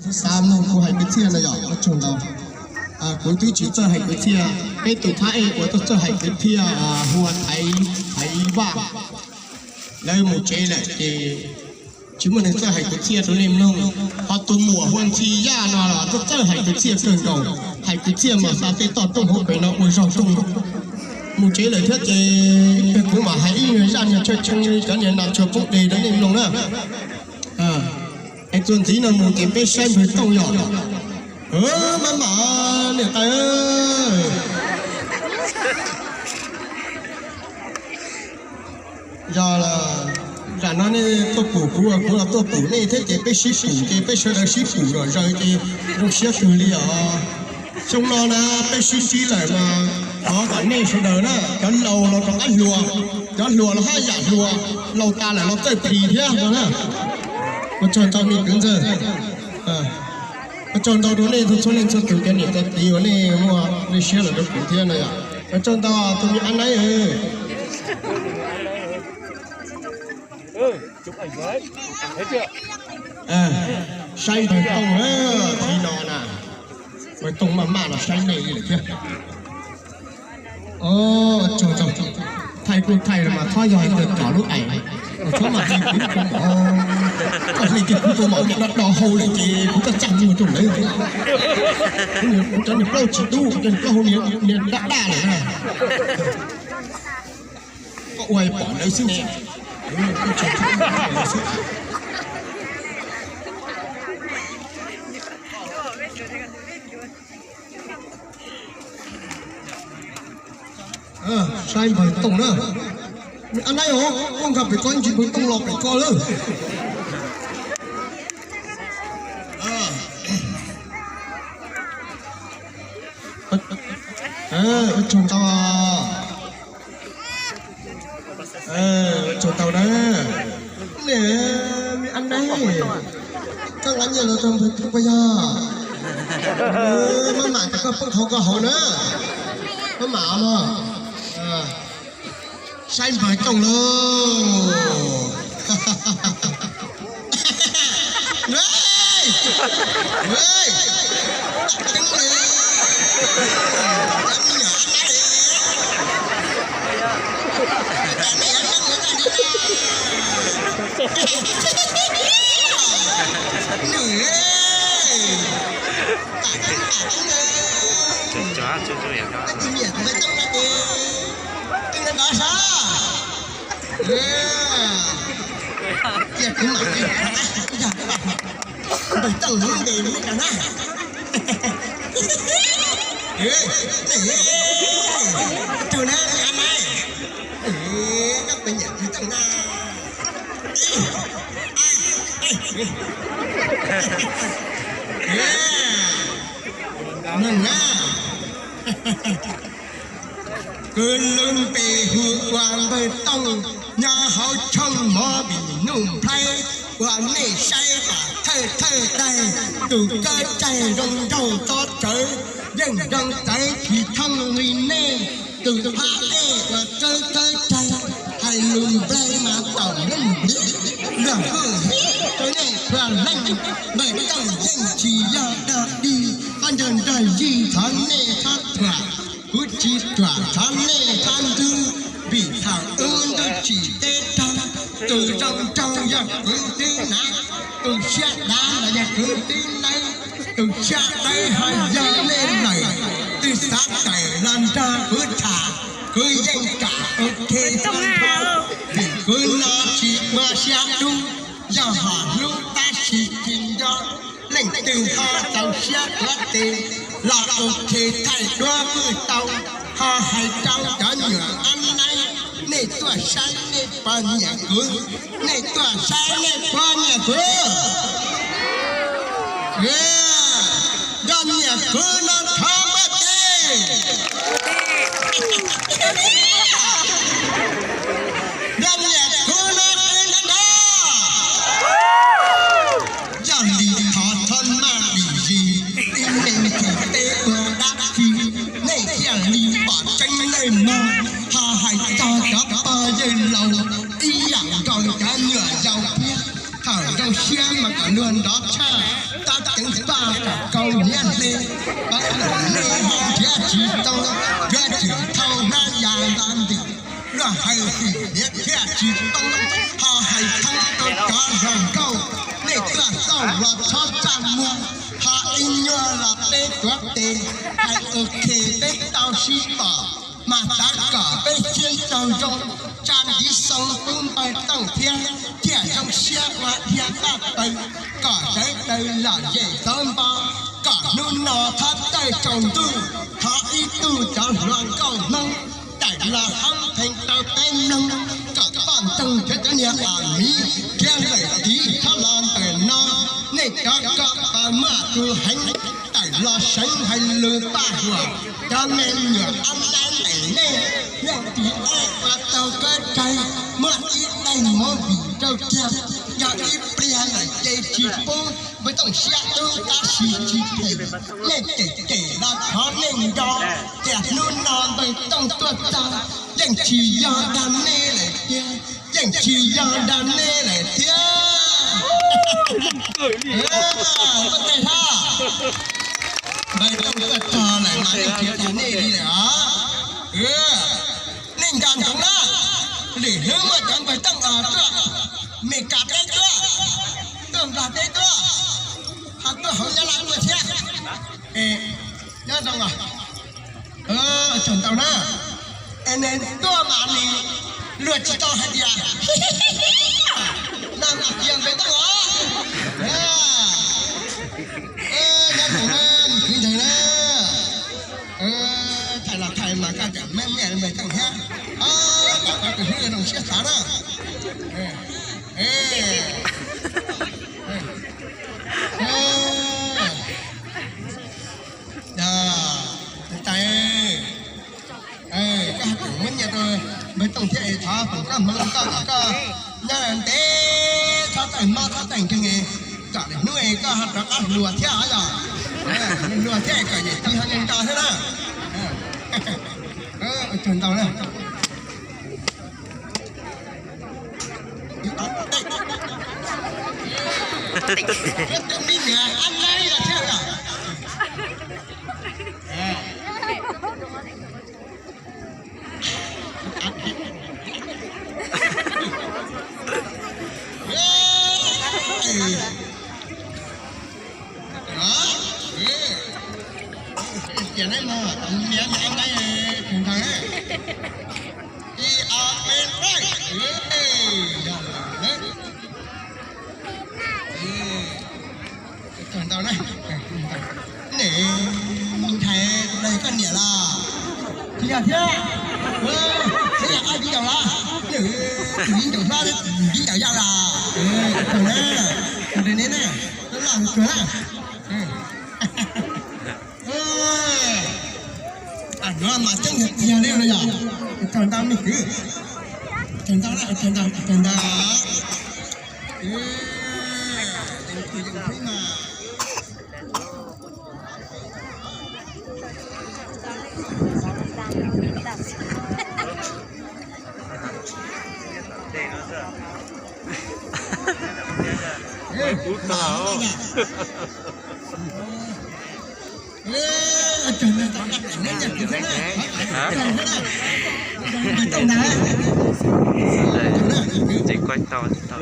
Xa mloog kuv hais kwv txhiaj no yog ua tsaug ntau. Kuv twb tsis txawj hais kwv txhiaj, peb tus thab ej uas txawj hais kwv txhiaj hu ua Thaiv, Thaiv Vaj. Lawv mus tsev lawm ces tsis muaj neeg txawj hais kwv txhiaj rau nej mloog. Ho tus muam hu ua Ntxhi Yaj no los txawj hais kwv txhiaj kawg nkaus, hais kwv txhiaj mas xa tej toj roob hauv pes no ua zog rooj. Mus tsev lawm thiab ces kuv mam hais ib nyuag zaj niag tshaj tshee cov niag nas tshua poob de rau nej mloog na. Es txuas ntxiv no mus ces peb saib npawg Tooj yog. Maj mam niam tais, yog zam no nej tuaj pum kuv, kuv los tuaj pum nej thiab ces peb sib pum ces peb sawv daws sib pum zom zaws ces zoo siab kawg li os. Xyoo no na peb sib ntsib lawm mas thov kom nej sawv daws na, cov laus los rov qab hluas, cov hluas los haj yam hluas, laus tas lawm los txawj plhis thiab no na. Ua tsaug ntau me kwv ntxawg. Ua tsaug ntau rau nej txhua leej txhua tus cov niam cov txiv uas nej muaj lub siab los rau kuv thiab no yom. Ua tsaug ntau tus me ab naib. Saib npawg Tooj, thaum no na, npawg Tooj maj maj los saib nej li lawm thiab. Thaij kuj thaij los mas txhob yog hais tias kom lub aim, txhob mas hais kuv tus maum, koj hais tias kuv tus maum cov no do hau lawm ces kuv txaj txaj muag rau lawv. Kuv cov niag plaub tsis dub, cov niag plaub hau niag daj daj lawm na. Koj ua pom lawv xwb ne. Saib npawg Tooj na. Ab naib os, koj nkag pem ko ntsis npawg Tooj los pem ko lawm. Ua tsaug ntau. Ua tsaug ntau na. Ab naib, koj nqa nyiaj los rau npawg Tooj puas yog? Maj mam ces koj poob qhov koj hauv na. Maj mam mog. Saib npawg Tooj lauj. Cia kuv mam, npawg Tooj lub npe muab rau na. Tug na, ab naib, koj puas nyiam tug Tooj na? Mloog na. Kuv lub npe hu ua npawg Tooj, nyob hauv tshooj mov vim nuj nplhaib, ua nej saib kom thawj thawj daim, tus kawb caig zoo nraug tob tsawv, yeej zoo txawv tsis thooj li nej, tus phab ej uas kawb kawb caig, hais lus nplai mas taum lub nplij, luag hwj hwm rau nej txhua leej, npawg Tooj yeej tsis yog dog dig, ob nrog nrog yig thov nej txhob thuam, kuv tsis ruam thov nej txhob ntxub, vim thaum ub ntuj tsim teb raug, tus zoo nraug yog kwv tij nav, tus siab dav los yog kwv tij neeb, tus siab dawb ho yog nej lawm, twb xav tawm los nrog kuv tham, kuv yeej kam ua ke txhob nrho, vim kuv no tsis muaj siab dub, yog hom hlub tab sis tsis nco, leej twg ho txaus siab tuav tes los ua ke thaij duab kuj tau, ho hais rau cov nyuam ab naib, nej tuaj saib nej puas nyiam kuv, nej tuaj saib nej puas nyiam kuv. Yog nyiam kuv no thov npawj tes. Yog nyiam kuv no qw nrov nrov. Yog li thov txhob maj dim zis, tib neeg tsis teb ua dab tsi, nej thiaj li pom tseeb nej mog. Ho hais txog cov pog yawg laus ib yam nkaus cov nyuam yaus thiab, thaum zoo siab mas kom luag nrov tshaj, tab Ceev faj kom kaus liab hle, pab ua nej nrhiav tsis tau, yuav tseem thau hnab ya nta ntim, luag hais him liab thiaj tsis tau, ho hais thoob rau cov hluas nkauj, nej tuaj xauj los txhob txaj muag, ho ib nyuag los peb tuav tes, hais ok peb tau sib pom, mas xav kom peb siab ntsog zoo, tsa ntiv xoo pub npawg Tooj thiab, thiaj zoo siab ua dhia paj paws, kom sawv daws lom zem xov npo, kom hnub no thov tawj tsaus ntuj, thov ib tug cov hluas nkauj Hmoob tawm los hoob pheej rau peb mloog, kom poj ntxoog thiab cov niag pam miv khiav lawm tiv thob los ntawm no, nej cov ko pas muaj tus heev tawm los seev hais lus paj huam, cov me nyuam ab laib ntawm nej, leej twg ua tau koj tsaig, muaj ib daim movie rau kiag, yog ib pliag lawm ces tsis pub npawg Tooj siab dub tab sis tsis them, nej cem cem los thov nej nco, tias hnub no npawg Tooj tuaj txog, yeej tsis yog dag nej lawm tiag, yeej tsis yog dag nej lawm thiab. Ua ntej hab, npawg Tooj tuaj txog lawm mas yeej tsis dag nej li lawm os. Nej nco ntsoov na, lwm hnub muaj cov npawg Tooj tuaj Mes Kas teb tuaj, tuaj Nplog teb tuaj, ho tuaj hauv Nyab Laj tuaj thiab. Nyob zoo os. Tsaug ntau na. Es nws tuaj mas nws luag tsis tau hais tias no mas tias npawg Tooj os. Nyob zoo na, nws khwv ntseg na. Thaij los thaij mas koj tseem meej me npawg Tooj thiab. Kom koj tus hlub zoo siab xav na. Tais, koj haj tseem muab nyiaj rau npawg Tooj thiab es thov foom koj hmoov rau koj kom koj nyob ntev, txhob tawg mob txhob tawg nkeeg, kom lwm hnub es koj ho rov qab hluas thiab os yog. Hluas thiab kom yawm txiv ho nco nco thiab na. Ua tsaug ntau na. Tias neb mog, niam niam neb tug ntawd, ib ob peb plaib, yog lawm. Tsaug ntau na, neb ntshai tus dawg koj niam los? Tsis yog thiab, tsis yog, koj viv ncaus los? Tus viv ncaus hlob, viv ncaus yau los? Tsaug na, tsaug rau neb na, loj loj kawg na. Nuav mas tseeb tiag tiag li no yog. Tsaug ntau me kwv. Tsaug ntau, tsaug ntau, tsaug ntau. Ces kuaj tau tau.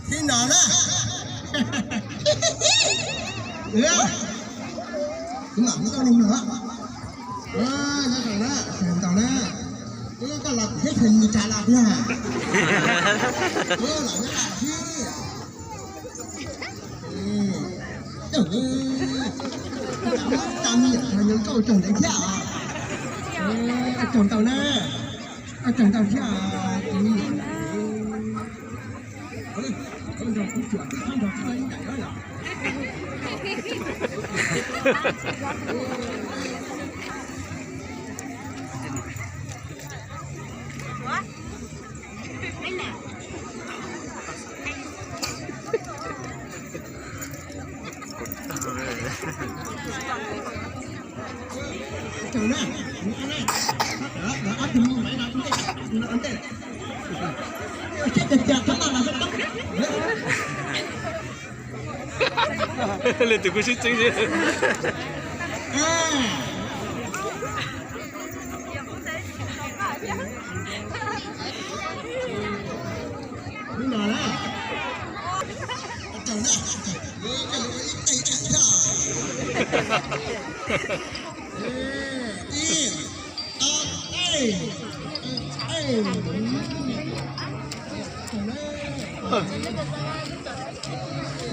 Thib no na. Kuv mam hu koj li no. Nyob zoo na, tsaug ntau na. Koj los kuv thiab tsis mus tsa los tiag. Los nyob lawm xwb. Tau me nyuam qhuav nyob nkauj tsaug ntawd thiab os. Tsaug ntau na. Tsaug ntau thiab os. Leej twg kuj sib txeeb xwb.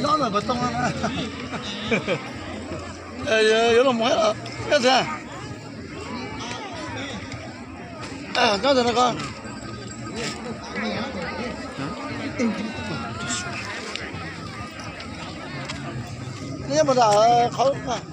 Nyob ntawm pas too no. Yuav los mus thiab los nyob ntawm, nyob ntawm no ko. Neb nyob puas nram qhov